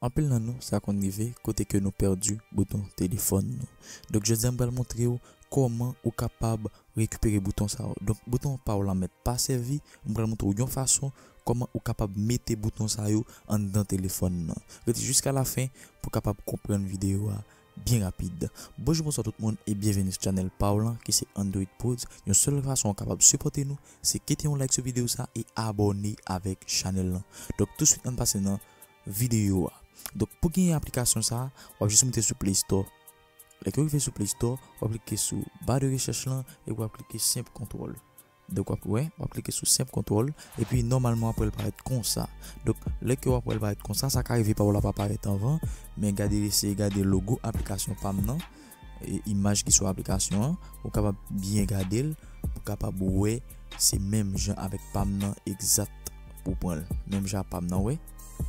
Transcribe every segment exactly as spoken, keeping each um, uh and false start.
Anpil nan nou, sa konn rive kote ke nou pèdi bouton telefòn nou. Donk, jodi a m pral montre w kòman ou kapab rekipere bouton sa yo. Donk, bouton pa w la mèt pa sèvi, m pral montre w yon fason kòman ou kapab mete bouton sa yo anndan telefòn nan. Rete jiska lafen pou w kapab konprann videyo a byen rapid. Bonjou, bonswa tout moun e byenveni sou chanèl pa w lan ki se Android Pros. Yon sèl fason w kapab sipòte nou, se kite yon like sou videyo sa e abòne avèk chanèl lan. Donk, touswit ann pase nan videyo a. Donk, pou genyen aplikasyon sa, w ap jis moute sou Play Store. Lè ke w rive sou Play Store, w ap klike sou ba de rechèch lan e w ap klike Senp Kontwòl. Donk, w ap wè, w ap klike sou Senp Kontwòl epi nòmalman w ap wè l parèt konsa. Donk, lè ke w ap wè l parèt konsa, sa ka rive pa w la pa parèt anvan, men gade, eseye gade logo aplikasyon pa m nan, e imaj ki sou aplikasyon an, ou kapab byen gade l pou w kapab wè se menm jan avèk pa m nan egzat pou w pran l. Menm jan ak pa m nan, wè,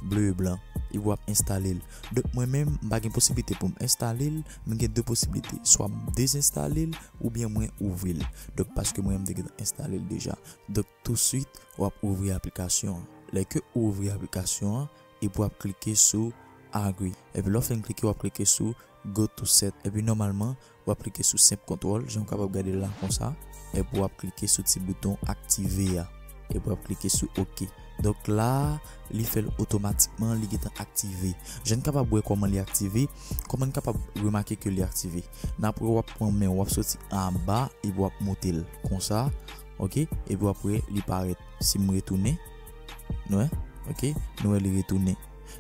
ble e blan, epi w ap enstale l. Donk, mwen menm, m pa gen posiblite pou m enstale l, m gen de posiblite, swa m dezenstale l oubyen mwen ouvri l. Donk, paske mwen menm m te gentan enstale l deja. Donk, touswit, w ap ouvri aplikasyon an. Lè ke w ouvri aplikasyon an, epi w ap klike sou Agree. Epi lè w fin klike, w ap klike sou Go to Set. Epi nòmalman, w ap klike sou Senp Kontwòl, jan w kapab gade l la konsa. Epi w ap klike sou ti bouton aktive a. Epi w ap klike sou OK. Donk la, li fè l otomatikman, li gentan aktive. Jan n kapab wè kòman li aktive, kòman n kapab remake ke li aktive. N ap wè w ap pran men w, w ap soti anba, epi w ap moute l konsa. OK? Epi w ap wè li parèt. Si m retounen, nou wè? OK? Nou wè li retounen.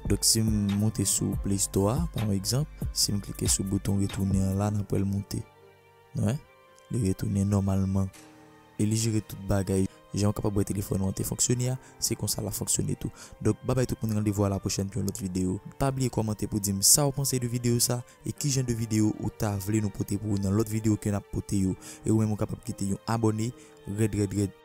Donk, si m moute sou Play Store a, pa yon egzanp, si m klike sou bouton retounen an la, n ap wè l moute. Nou wè? Li retounen nòmalman. E li jere tout bagay. Jan w kapab wè telefòn ou an te fonksyone a, se konsa l ap fonksyone tou. Donk, babay tout moun, randevou a la pwochèn pou yon lòt videyo. Pa bliye kòmante pou di m sa w panse de videyo sa e ki jan de videyo ou ta vle nou pote pou ou nan lòt videyo ke n ap pote yo. E ou menm ou kapab kite yon abòne rèd, rèd, rèd.